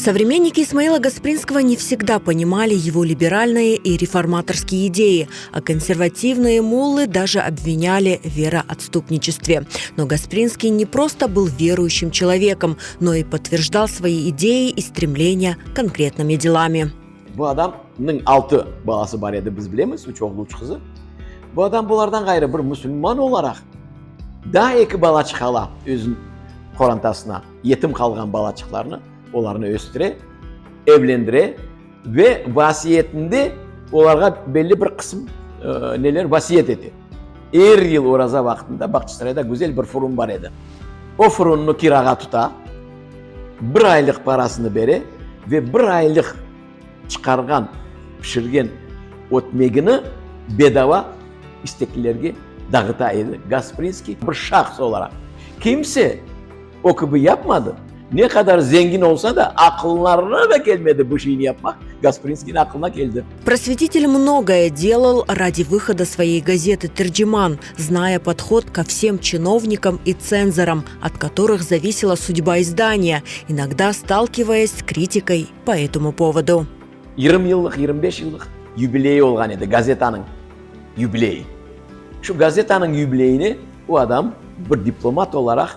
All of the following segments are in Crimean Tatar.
Современники Исмаила Гаспринского не всегда понимали его либеральные и реформаторские идеи, а консервативные муллы даже обвиняли в вероотступничестве. Но Гаспринский не просто был верующим человеком, но и подтверждал свои идеи и стремления конкретными делами. Bu adamnıñ altı balası bar edi, biz bilemiz, üç oğlu, üç qızı. Bu adam bulardan ğayrı bir musulman olaraq daa eki balaçıq ala özüniñ qorantasına, yetim qalğan balaçıqlarnı, olarnı östüre, evlendire ve vasiyetinde olarğa belli bir qısım neler vasiyet ete. Er yıl oraza vaqtında Bağçasarayda güzel bir furun bar edi. O furunnı kirağa tuta, bir aylıq parasını bere ve bir aylıq çıqarğan, pişirgen ötmegini bedava isteklilerge dağıta edi. Gasprinskiy bir şahs olaraq kimse o kibi yapmadı. Ne qadar zengin olsa da, aqıllarına da kelmedi bu şeyni yapmaq, Gasprinskiyniñ aqılına keldi. Просветитель многое делал ради выхода своей газеты «Терджиман», зная подход ко всем чиновникам и цензорам, от которых зависела судьба издания, иногда сталкиваясь с критикой по этому поводу. 20 yıllıq, 25 yıllıq yubileyi olğan edi, gazetanıñ yubileyi. Şu gazetanıñ yubileyine o adam bir diplomat olaraq,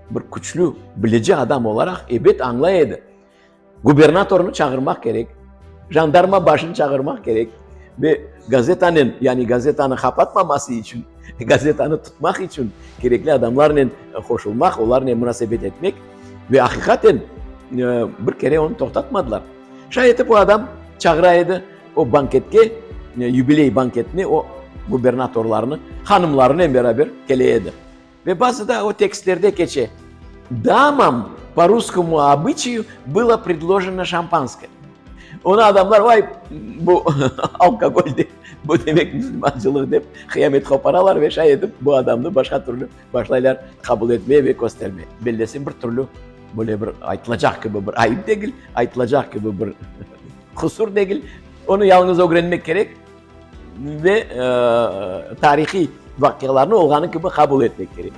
bir küçlü, bilici adam olaraq ebet añlay edi. Gubernatornı çağırmaq kerek, jandarma başını çağırmaq kerek ve gazetanen, yani gazetanı qapatmaması içün, gazetanı tutmaq içün kerekli adamlarnen qoşulmaq, olarnen munasebet etmek ve aqiqaten bir kere onı toqtatmadılar. Şay etip o adam çağıra edi o banketke, yubiley banketine o gubernatorlarnı hanımlarınen beraber kele edi. Ve bazıda o tekstlerde keçe, Дамам по русскому обычаю было предложено шампанское. Onı adamlar, vay, bu alkogol dep, bu demek musulmancılıq dep qıyamet qoparalar ve şay etip bu adamnı başqa türlü başlaylar qabul etmeye ve köstermeye. Bellesem bir türlü böyle bir aytılacaq kibi bir ayıp degil, aytılacaq kibi bir qusur degil. Onı yalıñız ögrenmek kerek. Ve tarihiy vaqialarnı olğanı kibi qabul etmek kerek.